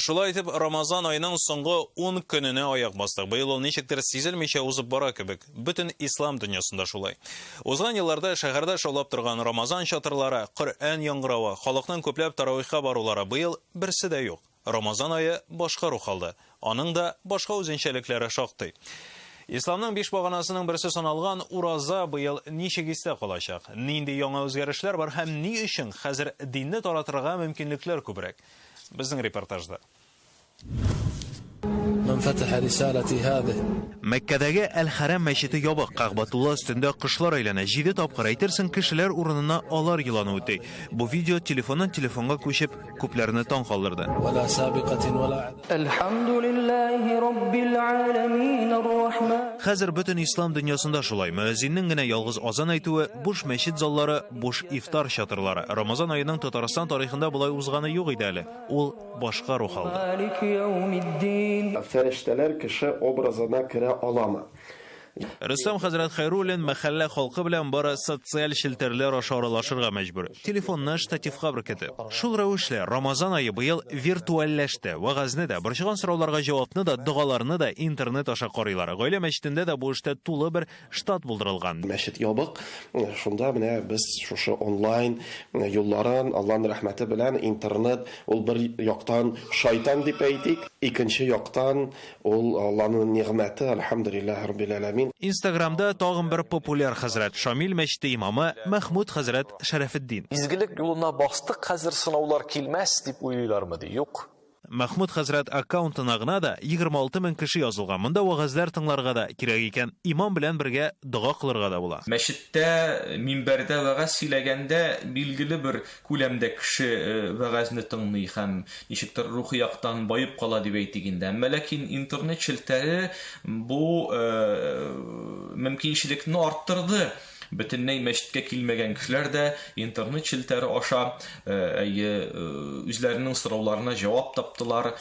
Шулай итеп, Рамазан аеның соңгы 10 көненә аяк бастык. Быел ул ничектер сизелмичә узып бара кебек. Бөтен ислам дөньясында шулай. Узган елларда шәһәрдә шаулап торган Рамазан чатырлары, Коръән яңгыравы, халыкның күпләп таравихка барулары быел берсе дә юк. Рамазан ае башка рух алды. Аның да башка үзенчәлекләре шактый. Исламның биш баганасының берсе саналган ураза быел ничек истә калачак? Нинди яңа үзгәрешләр бар һәм ни өчен хәзер динне таратырга мөмкинлекләр күбрәк? Безнең репортажда. Ман фатаха рисалати һазе. Мәккәдәге Әл-Хәрам мәчете ябык, Кәгъбәтулла өстендә кошлар әйләнә, җиде тапкыр, әйтерсең, кешеләр урынына алар йоланы үти. Бу видео телефоннан телефонга күчеп, күпләрне таң калдырды. Вәла сабикатин вәла адад. Әлхәмдүлилләһи раббил галәмин ар-рахман. Хәзер бөтен ислам дөньясында шулай, мөәзиннең генә ялгыз азан әйтүе, буш мәчет заллары, буш ифтар чатырлары. Рамазан аеның Татарстан тарихында болай узганы юк иде әле. Ул башка рух алды. Малики яумиддин. Фәрештәләр кеше образына керә аламы? Рөстәм хәзрәт Хәйруллин мәхәллә халкы белән бары социаль челтәрләр аша аралашырга мәҗбүр. Телефонны штативка беркетеп. Шул рәвешле, Рамазан ае быел виртуальләште. Вәгазьне дә, борчыган сорауларга җавапны да, догаларны да интернет аша карыйлар. Гаилә мәчетендә дә бу эштә тулы бер штат булдырылган. Мәчет ябык, шунда менә без шушы онлайн юлларын, Алланың рәхмәте белән, интернет, ул бер яктан шайтан дип әйтик, икенче яктан Ул Алланың нигъмәте, әлхәмдүлилләһи раббил әләмин. Инстаграмда тагын бер популяр хәзрәт, Шамил мәчете имамы Мәхмүт хәзрәт Шәрәфетдин. Изгелек юлына бастык, хәзер сынаулар килмәс, дип уйлыйлармы, ди. Юк. Мәхмүт хәзрәт аккаунтына гына да 26 мең кеше язылган. Монда вәгазьләр тыңларга да, кирәк икән, имам белән бергә дога кылырга да була. Мәчеттә, минбәрдә вәгазь сөйләгәндә, билгеле бер күләмдә кеше вәгазьне тыңлый һәм ничектер рухи яктан баеп кала дип әйтик инде. Әмма ләкин интернет челтәре бу мөмкинчелекне арттырды. Бөтенләй мәчеткә килмәгән кешеләр дә интернет челтәре аша әйе, үзләренең сорауларына җавап таптылар.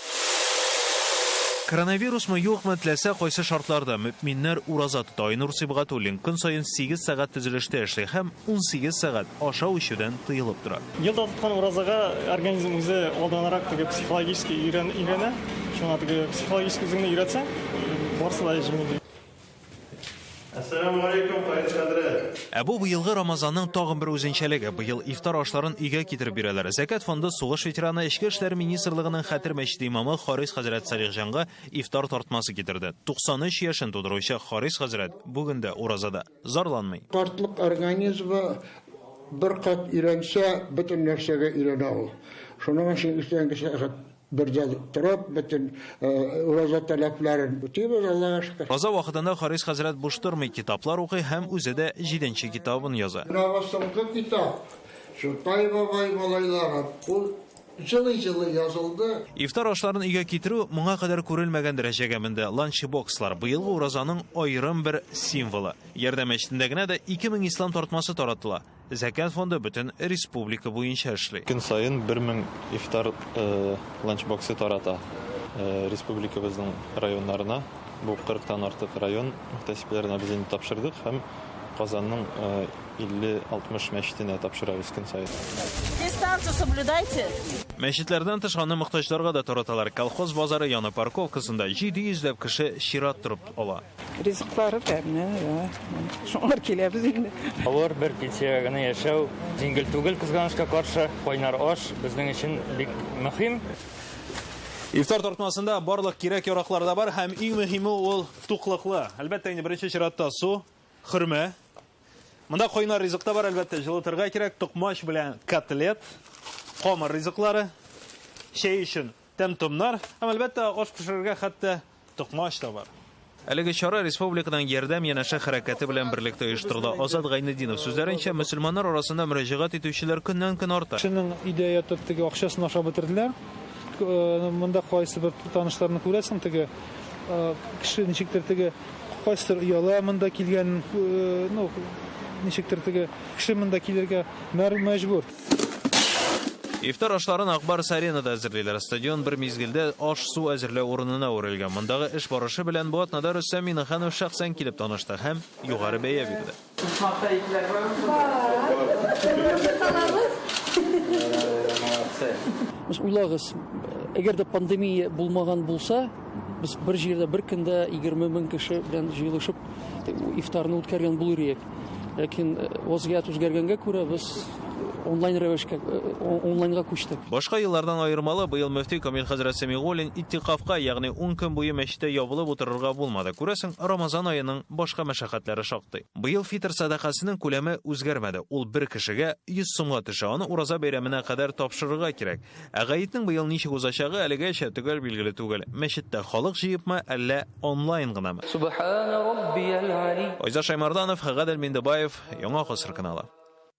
Коронавирусмы, юкмы, теләсә кайсы шартларда мөэминнәр ураза тота. Айнур Сибгатуллин көн саен 8 сәгать төзелештә эшли һәм 18 сәгать ашау-эчүдән тыелып тора. Елда тоткан уразага организм үзе алданрак теге психологически өйрәнә. Шуңа теге психологически үзеңне өйрәтсәң, барысы да җиңел. Әссәламү галәйкүм, Харис хәзрәт! Ә бу быелгы Рамазанның тагын бер үзенчәлеге. Быел ифтар ашларын өйгә китереп бирәләр. Зәкят фонды сугыш ветераны, Эчке эшләр министрлыгының Хәтер мәчете имамы Харис хәзрәт Салихҗанга ифтар тартмасы китерде. 93 яшен тудыручы Харис хәзрәт бүген дә уразада. Зарланмый. Картлык организмы бер кат өйрәнсә, бөтен нәрсәгә өйрәнә ул. Шуның өчен иртәнге сәгать Бердә торып, бөтен ураза таләпләрен үтибез, Аллага шөкер. Ураза вакытында Харис хәзрәт буш тормый, китаплар укый һәм үзе дә җиденче китабын яза. Менә бу соңгы китап, Чутай бабай малайлары, ул җылый-җылый язылды. Ифтар ашларын өйгә китерү моңа кадәр күрелмәгән дәрәҗәгә менде. Ланчбокслар, быелгы уразаның аерым бер символы. Ярдәм мәчетендә генә дә 2000 ислам тартмасы таратыла. Зәкят фонды бөтен республика буенча эшли. Көн саен 1000 ифтар ланчбоксы тарата республикабызның районнарына. Бу 40 тан артык район мөхтәсибләренә без инде тапшырдык һәм Казанның 50-60 мәчетенә тапшырабыз көн саен. Дистанцию соблюдайте. Мәчетләрдән тыш аны мохтаҗларга да тараталар. Колхоз базары яны парковкасында 700 ләп кеше чират торып ала. Ризыклары тәмле, да. Шуңар киләбез инде. Авыр бер пенсиягә генә яшәү җиңел түгел, кызганычка каршы. Кайнар аш безнең өчен бик мөһим. Ифтар тартмасында барлык кирәк-яраклар да бар һәм иң мөһиме ул туклыклы. Әлбәттә инде беренче чиратта су, хөрмә. Монда кайнар ризык та бар, әлбәттә, җылытырга кирәк. Токмач белән котлет, камыр ризыклары, чәй өчен тәм-томнар һәм, әлбәттә, аш пешерергә хәтта токмач та бар. Әлеге чара республиканың Ярдәм янәшә хәрәкәте белән берлектә оештырыла. Азат Гайнетдинов сүзләренчә, мөселманнар арасында мөрәҗәгать итүчеләр көннән-көн арта. Кешенең өйдә ятып теге акчасын ашап бетерделәр. Монда кайсы бер танышларны күрәсең, теге кеше ничектер теге кайсыдыр ояла монда килгән, ну, ничектер теге кеше монда килергә мәҗбүр. Ифтар ашларын Ак Барс Аренада әзерлиләр. Стадион бер мизгелдә аш-су әзерләү урынына әверелгән. Мондагы эш барышы белән бу атнада Рөстәм Миңнеханов шәхсән килеп танышты һәм югары бәя бирде. Почмакта итләр бармы? Бар. Уйлагыз, Әгәр дә пандемия булмаган булса, без бер җирдә бер көндә 20 мең кеше белән җыелышып ифтарны үткәргән булыр идек. Ләкин вазгыять үзгәргәнгә күрә без онлайн рәвешкә, онлайнга күчтек. Башка еллардан аермалы, быел мөфти Камил хәзрәт Сәмигуллин иттикафка, ягъни ун көн буе мәчеттә ябылып утырырга булмады. Күрәсең, Рамазан аеның башка мәшәкатьләре шактый. Быел фитр сәдакасының күләме үзгәрмәде. Ул бер кешегә 100 сумга төшә. Аны ураза бәйрәменә кадәр тапшырырга кирәк. Ә гаетнең быел ничек узачагы әлегәчә төгәл билгеле түгел. Мәчеттә халык җыепмы, әллә онлайн гынамы? Субхана раббиял али. Айзат Шаймарданов, Гадел Миндебаев, Яңа Гасыр каналы.